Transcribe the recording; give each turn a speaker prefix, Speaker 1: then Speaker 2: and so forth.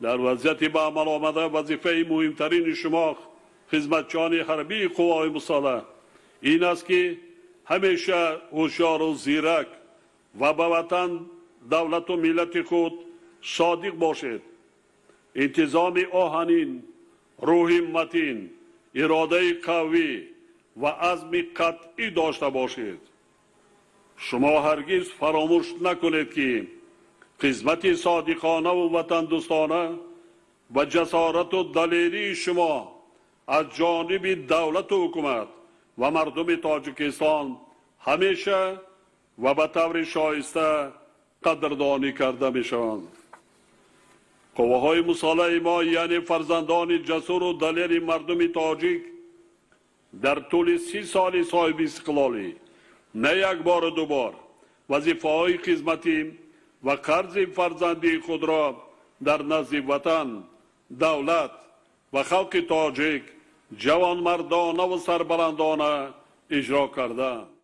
Speaker 1: Дар вазъияти ба амал омада вазифаи муҳимтарини шумо, хизматчиёни ҳарбии қувваҳои мусаллаҳ, ин аст, ки ҳамеша ҳушёру зирак ва ба ватан, давлату миллати худ содиқ бошед. Интизоми оҳанин, рӯҳи матин, иродаи қавӣ ва азми қатъӣ дошта бошед. Шумо ҳаргиз фаромӯш накунед, ки хизмати содиқонаву ватандӯстона ва ҷасорату далерии шумо аз ҷониби давлату ҳукумат ва мардуми Тоҷикистон ҳамеша ва ба таври шоиста қадрдонӣ карда мешаванд. Қувваҳои мусаллаҳи мо, яъне фарзандони ҷасуру далери мардуми тоҷик, дар тӯли 30 соли соҳибистиқлолӣ на як бору дубор вазифаҳои хизматӣ ва қарзи фарзандии худро дар назди ватан, давлат ва халқи тоҷик ҷавонмардонаву сарбаландона иҷро карданд.